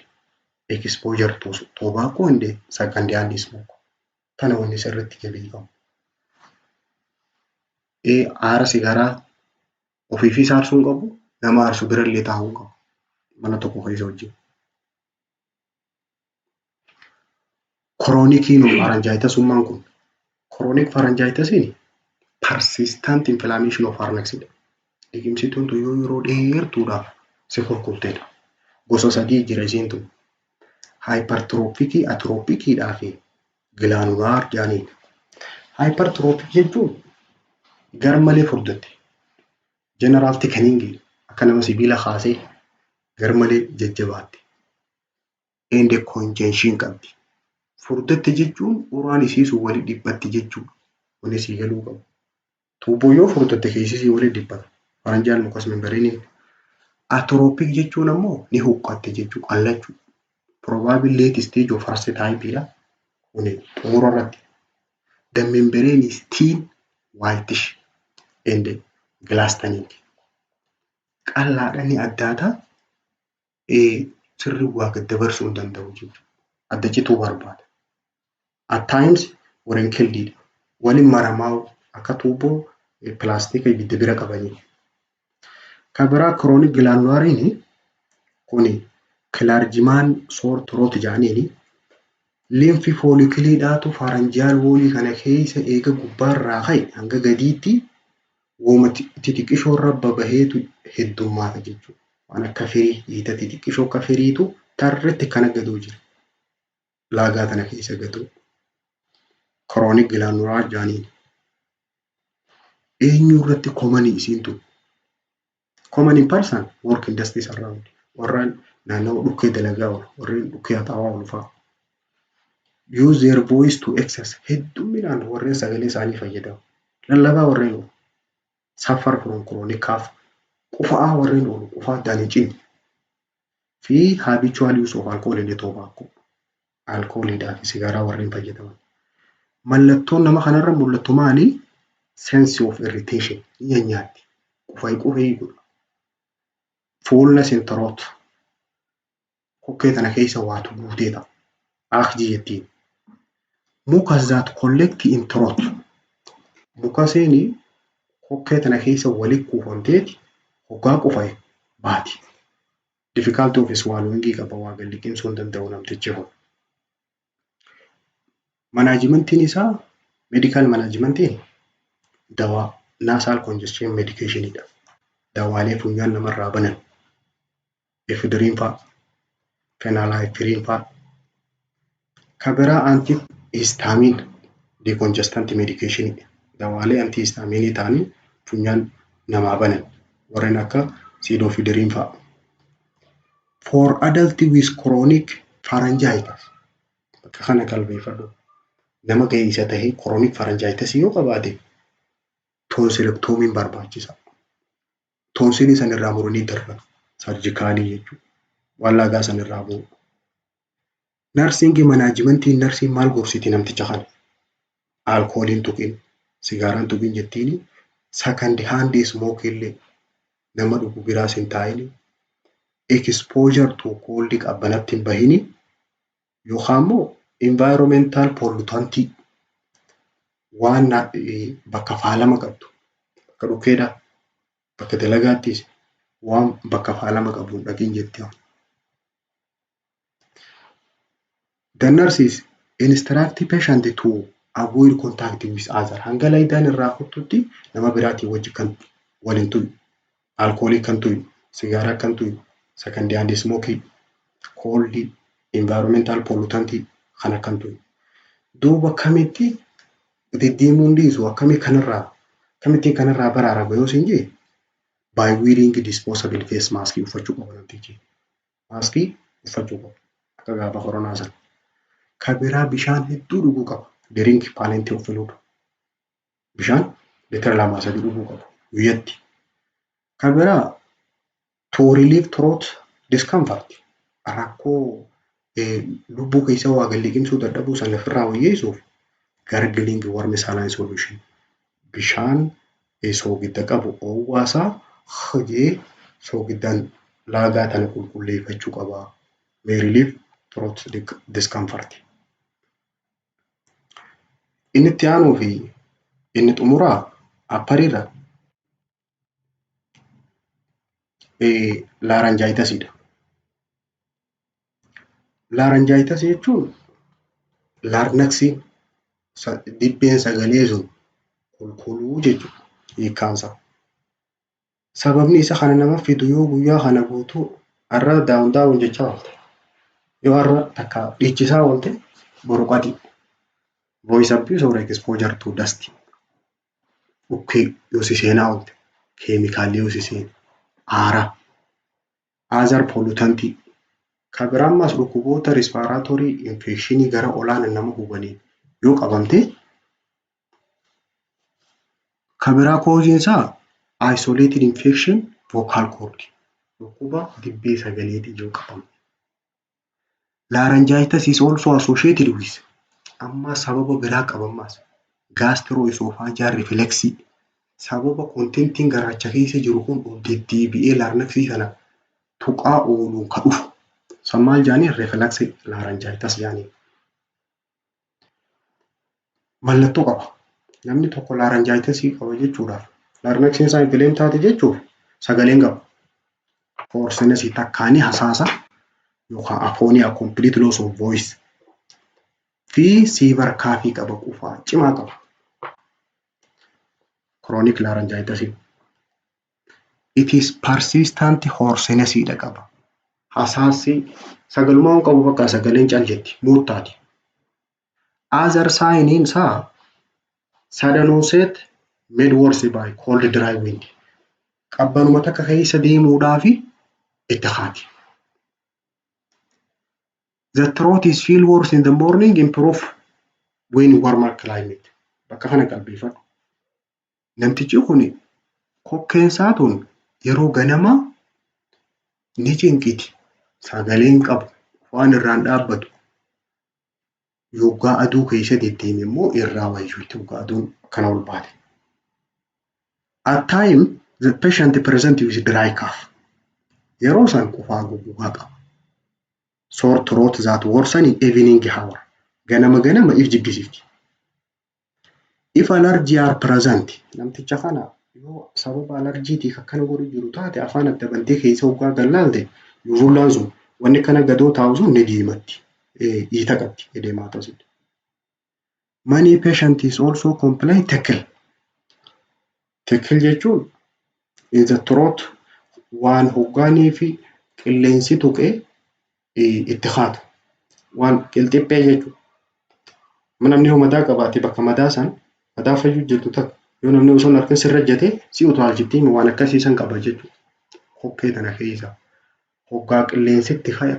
exposure to tobacco and second hand smoke. Tana wanni sirriitti jabeeffamu. Aara sigaaraa ofiifis aarsuu hin qabu, nama aarsu birallee taa'uu hin qabu. Mana tokko keessa wajjin. Chronic pharyngitisummaan kun, chronic pharyngitisiin persistent inflammation of pharynx dha. Liqimsituun tun yoo yeroo dheertuudhaaf si kurkurtedha. Gosa sadii jira isiin tun. Hypertrophic, atrophiciidhaa fi granular jedhaniin. Hypertrophic jechuun garmalee furdatte. General thickening, akka nama sibiila kaasee garmalee jajjabaatte. And congestion qabdi. Furdatte jechuun uraan isii sun wali dhiphatti jechuudha. Wanni sii galuu qabu. Tuubboo yoo furdatte keessi isii wali dhiphata. Pharyngeal mucous membrane. Atrophic jechuun ammoo ni huqqatte jechuudha. Qallachuu. Probably late stage of first type dha. Kuni xumura irratti. The membrane is thin, whitish and glistening. Qal'aadha, ni addaata. Sirri waa gad dabarsuu hin danda'u jechuudha. Adda cituu barbaada. At times warreen kildiidha. Waliin maramaa akka tuubboo pilaastika ibidda bira qabanii. Kan biraa chronic granulariin kuni clergyman sore throat jedhaniini, lymph follicleiidhaatu pharyngeal wallii kana keessa eega gubbaarraa ka'e hanga gadiitti wooma xixiqqishoo irra babaheetu heddummaata jechuudha. Waan akka firii dhiita xixiqqishoo akka firiitu tarreetti kana gadoo jira. Laagaa kana keessa gadoo. Chronic granular jedhaniin. Eenyu irratti commonii isiin tun? Common in person work in dusty surround. Warreen naannawa dhukkee dalagaa oolu, warreen dhukkee haxaawaa oolu fa'a. Use their voice to excess. Hedduminaan warreen sagalee isaanii fayyadamu. Lallabaa warreen oolu. Suffer from chronic cough. Qufa'aa warreen oolu, qufaa addaan hin cinne. Fi habitual use of alcohol and tobacco. Alkooliidhaa fi sigaaraa warreen fayyadaman. Mallattoon nama kanarra mul'attu maali? Sense of irritation. Ni nyaatti. Qufai qufii godha. Fullness in throat. Kokkee tana keessa waatu guutee ta'a. Aakjii jettiin. Mucus that collect in throat. Mucusiin Kokkee tana keessa walitti kuufamteeti hoggaa qufa'e baati. Difficulty of swallowing qaba, waa gad liqimsuu hin danda'u namtichi kun. Managementiin isaa, medical managementiin, dawaa nasal congestion medicationidha. Dawaalee funyaan namarraa banan, ephedrine fa'a, phenylephrine fa'a. Ka biraa antihistamine decongestant medicationidha. Dawaalee antihistamineii ta'anii funyaan namaa banan, warreen akka pseudoephedrine fa'a. For adult with chronic pharyngitis, bakka kana qalbeeffadhu. Nama ga'eessa tahee chronic pharyngitis yoo qabaate, tonsillectomyiin barbaachisa. Tonsilii san irraa muranii darban, surgicalii jechuudha. Waan laagaa san irraa bu'u. Nursing managementiin, nursiin maal gorsiti namticha kana? Alkooliin tuqin, sigaaraan tuqin jettiini, second hand smoke illee nama dhugu biraas hin taa'ini. Exposure to cold, qabbanatti hin bahini, yookaan immoo environmental pollutantii, waan bakka faalama qabdu, bakka dhukkeedhaa, bakka dalagaattis waan bakka faalama qabu hin dhaqin jetti. The nurses instruct patient to avoid contact with other. Hanga laayidaan irraa kuttutti nama biraatiin wajji kan waliin tuyu, alkoolii kan tuyu, sigaaraa kan tuyu, second hand smoke, cold, environmental pollutant kana kan tuyu. Duuba akkamitti diddiimuun dhiisu, akkamii kanarraa, akkamittiin kanarraa baraarama yoo siin jee, by wearing disposable face mask uffachuu qaba namtichi. Maaskii uffachuu qaba akka gaafa koronaa sana. Ka biraa bishaan hedduu dhuguu qaba. Drink plenty of fluid. Bishaan litira 2-3 dhuguu qaba guyyatti. Ka biraa to relieve throat discomfort, rakkoo lubbuu keessa waa gad liqimsuu dadhabuu sana ofirraa wayyeessuuf, gargling warm saline solution, bishaan soogidda qabu oowwaasaa hojee soogiddaan laagaa tana qulqulleeffachuu qaba. May relieve throat discomfort. Inni itti aanuu fi inni xumuraa upperiirra laryngitisiidha. Laryngitis jechuun larynxiin, dibbeen sagalee sun qulqulluu jechuudha hiikkaansaa. Sababni isa kana nama fidu yoo guyyaa kana guutuu har'a down down jechaa oolte, yoo har'a takka dhiichisaa oolte, boru qadi. Voice abuse or exposure to dust. Dhukkee yoo si seenaa oolte, keemikaalli yoo si seene, aara, other pollutantii. Kan biraa ammas dhukkuboota respiratory infectionii gara olaanaan nama hubaniin yoo qabamte. Kan biraa causeiin isaa isolated infection vocal cord, dhukkuba dibbee sagaleetiin yoo qabamte. Laryngitis is also associated with, amma sababa biraa qaba ammas, gastroesophageal reflux, sababa contentiin garaacha keessa jiru kun ol deddeebi'ee larynxii kana tuqaa ooluun ka dhufu. San maal jedhanii? Reflux laryngitis jedhanii. Mallattoo qaba. Namni tokko laryngitisii qaba jechuudhaaf, larynxiin isaa inflame taate jechuuf, sagaleen qaba. Hoarsenessii, takkaanii hasaasa yookaan aphonia, complete loss of voice, fi severe coughii qaba, qufaa cimaa qaba. Chronic laryngitis. It is persistent hoarseness dha qaba. Hasaassi sagalumaa qabu bakka sagaleen cal jetti muuttaati. Other sign isaa sudden onset made worse by cold dry wind. Qabbanuma takka keessa deemuudhaafi itti haati. The throat is feel worse in the morning, improve when warmer climate. Bakka kana qalbeeffadhu. Namtichi kun kokkeen isaa tun yeroo ganamaa ni cinqiti. Sagaleen qabu waan irraan dhaabbatu. Yoggaa aduu keessa deddeeme immoo irraa wayyuuti, yoggaa aduun akkana ol baate. At time the patient present with dry cough. Yeroo san qufaa goggogaa qaba. Sore throat that worsen in evening hour. Ganama ganama if jibbisiifti. If allergy are present, namticha kana Yoo sababa alarjiitiif akkana godhu jiru taate afaan adda bantee keessa hoggaa gallaalte uvulaan sun wanni akkana gadoo taa'u sun ni diimatti. Dhiita qabdi edematous. Many patients also complain tickle. Tickle jechuun in the throat waan hoggaanii fi qilleensi tuqee itti haatu. Waan qilxiphee jechuudha. Namni yoo madaa qabaate bakka madaa san madaa fayyuu jirtu takka yoo namni osoo hin harkin sirra ejjete si utaalchittiin waan akkasii san qaba jechuudha. Kokkee tana keessa hoggaa qilleensi itti kaya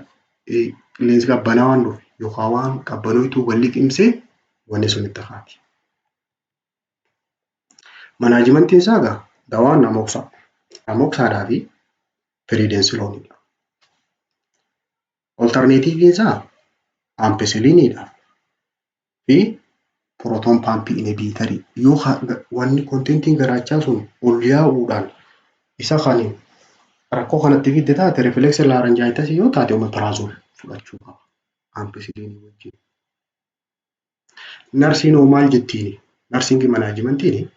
qilleensi qabbanaa waan dhufe yookaan waan qabbanoituu wal liqimsee wanni sun itti haati. Managementiin isaa egaa dawaan amoxa. Amoxadhaa fi prednisoloneiidha. Alternativeiin isaa ampicilliniidha fi proton pump inhibitorii yoo wanni contentiin garaachaa sun ol yaa'uudhaan isa kan rakkoo kanatti fidde taate reflux laryngitisii yoo taate omeprazole fudhachuu qaba. Ampicillinii wajjin. Nursiin hoo maal jettiini? Nursing managementiin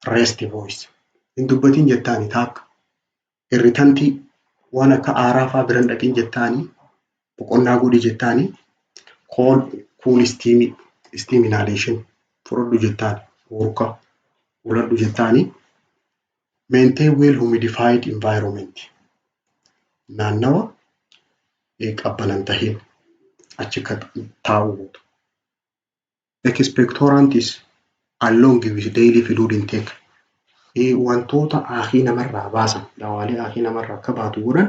rest voice. Hin dubbatin jettaani taakka. Irritantii waan akka aaraa fa'aa bira hin dhaqin jettaani boqonnaa godhi jettaani cool steamii steam inhalation fudhadhu jettaani urka uladhu jettaani maintain well humidified environment naannawa qabbanan tahin achi taa'uu gootu. Expectorants along with daily fluid intake wantoota aakii namarraa baasan dawaalee aakii namarraa akka baatu godhan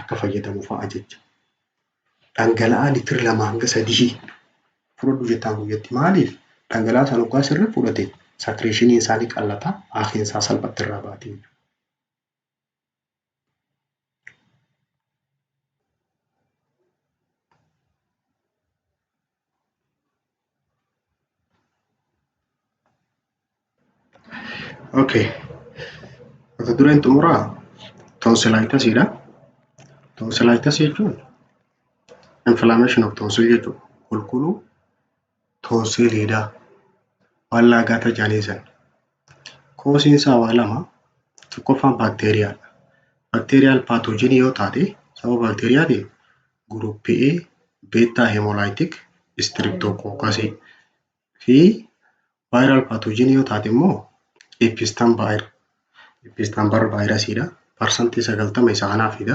akka fayyadamu fa'a jecha. Dhangala'aa liitira 2 hanga 3 fudhadhu jettaan guyyatti. Maaliif? Dhangala'aa sana hoggaa sirri fudhate secretioniin isaa ni qallata aakiin isaa salphatti irraa baati. Okay. Mata dureen xumuraa tonsillitisiidha. Tonsillitis jechuun inflammation of tonsil jechuudha. Qulqulluu tonsiliidha. Waan laagaata jedhanii sana. Causeiin isaa waa lama. Tokkoffaan baakteeriyaadha. Bacterial pathogenii yoo taate sababa baakteeriyaatiin group A beta hemolytic streptococcusii fi viral pathogenii yoo taate immoo Epstein-Barr virusiidha. 90% isa kanaa fida.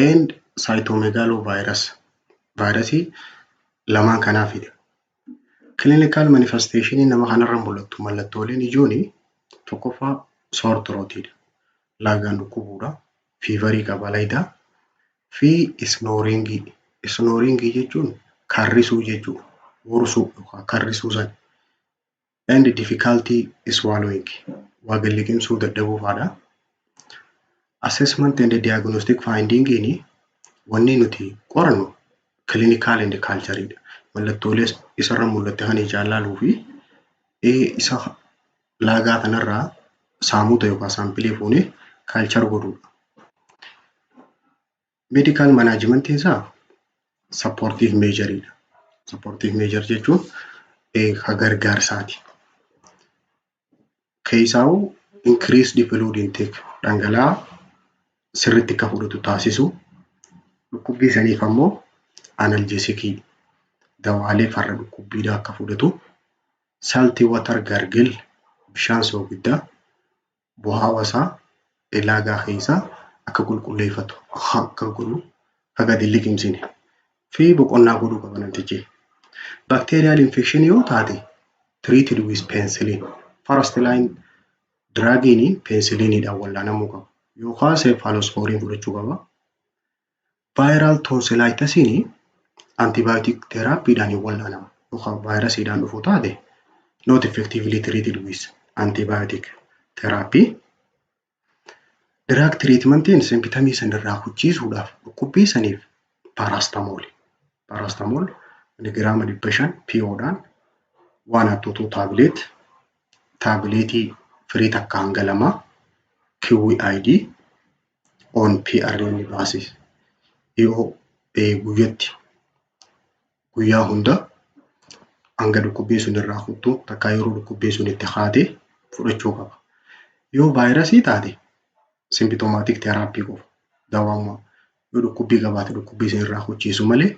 And cytomegalovirus vaayirasii lamaan kanaa fida. Clinical manifestation nama kanarra mul'attu mallattooleen ijoon tokkoffaa sore throatidha. Laagaan dhukkubuudha. Feverii qaba layitaa fi snoringii. Snoringii jechuun karrisuu jechuudha. Huursuu yookaan karrisuu sana. And difficulty swallowing waa gad liqimsuu dadhabuu fa'aadha. Assessment and diagnostic finding wanni nuti qorannu clinical and culture dha. Mallattoolee isarra mul'atte kan ijaan laaluu fi isa laagaa kanarraa saamuuta yookaan sampleii fuunee culture godhuudha. Medical management isaa supportive measure dha. Supportive measure jechuun ka gargaarsaati. Keessaawuu increased fluid intake dhangala'aa sirriitti akka fudhatu taasisuu. Dhukkubbii saniif ammoo analgesicii dawaalee farra dhukkubbiidhaa akka fudhatu. Salt water gargle bishaan soogiddaa bu'aa isaa laagaa keessaa akka qulqulleeffatu akka godhu akka gadi hin liqimsine fi boqonnaa godhuu qaba namtichi. Bacterial infection yoo taate treated with penicillin. First line drugiin penicilliniidhaan wal'aanamuu qaba. Yookaan cephalosporin fudhachuu qaba. Viral tonsillitisiin antibiotic therapyidhaan hin wal'aanamu. Yookaan vaayirasiidhaan dhufu taate not effectively treated with antibiotic therapy. Drug treatmentiin symptomii sanirraa hucciisuudhaaf dhukkubbii saniif paracetamol. Paracetamol miligiraama 500 POdhaan waan hattuutuu tablet tabletii firii 1 hanga 2 QID on PRN basis yoo guyyatti guyyaa hunda hanga dhukkubbiin sun irraa kuttu takkaa yeroo dhukkubbiin sun itti haate fudhachuu qaba. Yoo vaayirasii taate, symptomatic therapy qofa. Dawaa yoo dhukkubbii qabaate dhukkubbii isa irraa hucciisu malee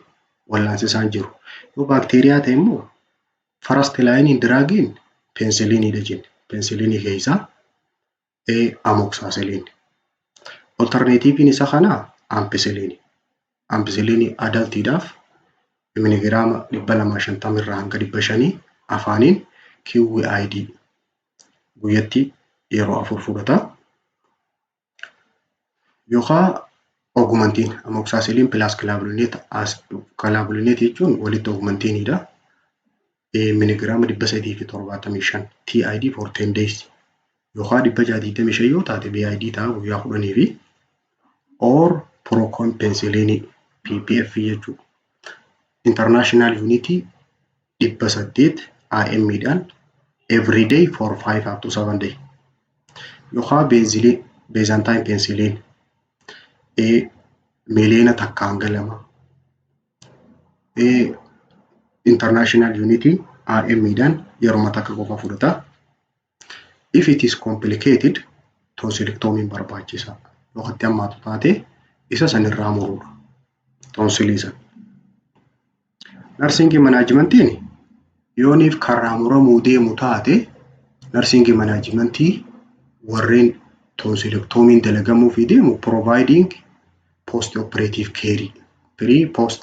wallaansi isaan jiru. Yoo baakteeriyaa ta'e immoo first line drugiin penicilliniidha jenne. Penicillinii keessaa amoxicillin. Alternativeiin isa kanaa ampicillinii. Ampicillinii adultiidhaaf miligiraama 250 irraa hanga 500 afaaniin QID guyyatti yeroo afur fudhata. Yookaan Augmentin, amoxicillin plus clavulanate jechuun walitti Augmentiniidha. Miligiraama 375 TID for 10 days yookaan 625 yoo taate BID ta'a guyyaa 10 fi or procaine penicillin PPF jechuudha. International unit 800 IM dhaan every day for 5 up to 7 day. Yookaan benzathine penicillin 1 hanga 2 miliyoona international unit IM dhaan yeroo takka qofa fudhata. If it is complicated, tonsillectomyn barbaachisaa. Yoo itti hammaatu taate isa sanirraa muruudha. Tonsilii sana. Nursing managementiin yooniif karraa muramuu deemu taate, nursing managementii warreen tonsillectomyn dalagamuufii deemu providing post operative care, pre, post,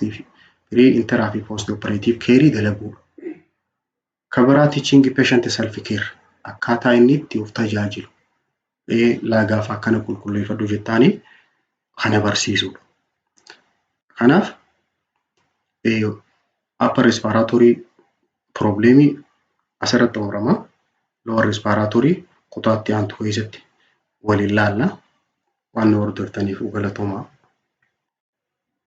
pre, intra fi post operative care dalaguudha. Kan biraa teaching patient self care, akkaataa inni itti of tajaajilu, lagaaf akkana qulqulleeffadhu jettaanii kana barsiisudha. Kanaaf upper respiratory problemii asirratti xumurama. Lower respiratory kutaa itti aantu keessatti waliin laalla. Waan nu hordoftaniif galatoomaa.